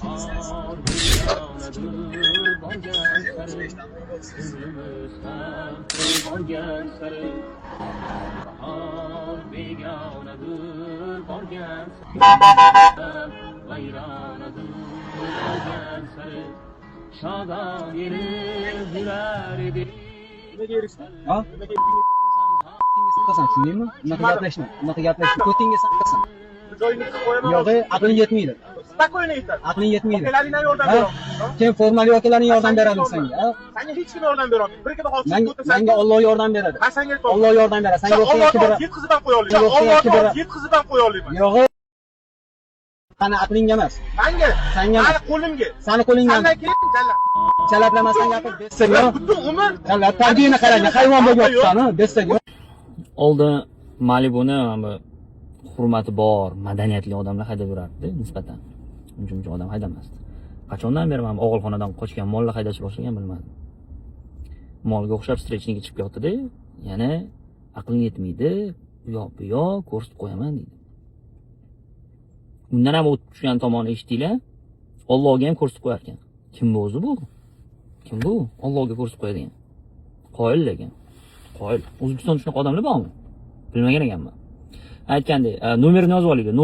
Bahor begonadur borgan sari, ko'nglimiz ham borgan sari. Bahor begonadur borgan sari, vayronadur borgan sari. Shodon yelib yurar edik. Nimaga erishding? Ha? Nimaga? Siqasan, tushundingmi? Unaqa gaplashma. Unaqa gaplashma. Ko'tingga siqasan. Joyingga tiqib qo'yaman. Yo'g'i, aqling yetmaydi. Спокойно yetadi. Aqling yetmaydi. Akalaringdan yordam Ha? beraman. Kim formali vakillarning yordam beradi senga, ha? Senga hech kim yordam bera olmaydi. Bir ikkita hozir Menga o'tirasan. menga Olloh yordam beradi. Men senga aytyapman. Olloh yordam beradi. Senga o'xshagan Ollohni kibr yetkazib ham qo'ya olmayman. Senga o'xshagan Ollohni kibr yetkazib ham qo'ya olmayman. Yo'g'i, sani aqlingga emas. Menga, Sanga emas. mani qo'limga. Sani qo'lingga Sandan emas. keyin jallab. Chalaplamasdan gapir, bessaga. Butun umr Jalab tarbiyani qarang, hayvon bo'lib yotibsan, ha, bessaga. Oldin Malibuni mana bu hurmati bor, madaniyatli odamlar haydab yurardi nisbatan. Uncha muncha odam haydamasdi. Qachondan beri mana bu og'ilxonadan qochgan mollar haydashni boshlagan, bilmadim. Molga o'xshab встречный ga chiqib yotdi-da, yana aqling yetmaydi, u yoq bu yoq ko'rsatib qo'yaman deydi. Undan ham o'tib tushgan tomoni eshitdinglar. Allohga ham ko'rsatib qo'yar ekan. Kim bu o'zi bu? Kim bu? Allohga ko'rsatib qo'yadigan. Qoyil lekin. Qoyil. O'zbekistonda shunaqa odamlar bormi? Bilmagan ekanman. Aytgandek, nomerini yozib olinglar.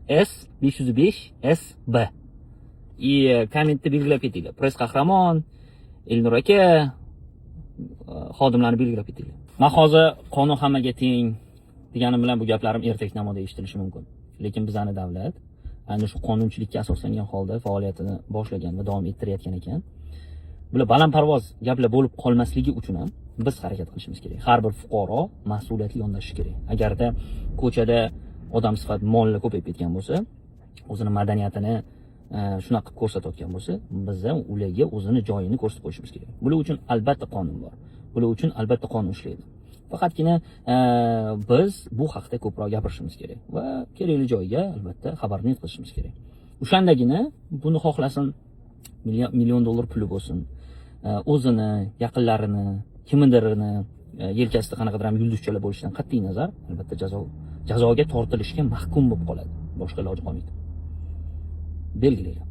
01 S 505 S B. И kommentda belgilab ketinglar. Press qahramon, Elnur aka, xodimlarni belgilab ketinglar. Men hozir qonun hammaga teng deganim bilan bu gaplarim ertak namoda eshitilishi mumkin. Lekin bizani davlat ayni shu qonunchilikka asoslangan holda faoliyatini boshlagan va davom ettirayotgan ekan. Bular balandparvoz gaplar bo'lib qolmasligi uchun ham biz harakat qilishimiz kerak. Har bir fuqaro mas'uliyatli yondashishi kerak. Agarda ko'chada odam sifat mollar ko'payib ketgan bo'lsa, o'zini madaniyatini shunaqa qilib ko'rsatayotgan bo'lsa, biz ham ularga o'zini joyini ko'rsatib qo'yishimiz kerak. Bular uchun albatta qonun bor. Bular uchun albatta qonun ishlaydi. Faqatgina biz bu haqda ko'proq gapirishimiz kerak va kerakli joyga albatta xabarni yetkazishimiz kerak. O'shandagina buni xohlasin million, million dollar puli bo'lsin, o'zini, yaqinlarini, kimnidirini yelkasida qanaqadir ham yulduzchalar bo'lishidan qat'iy nazar, albatta jazoga tortilishga mahkum bo'lib qoladi. Boshqa iloji qolmaydi. Belgilanglar.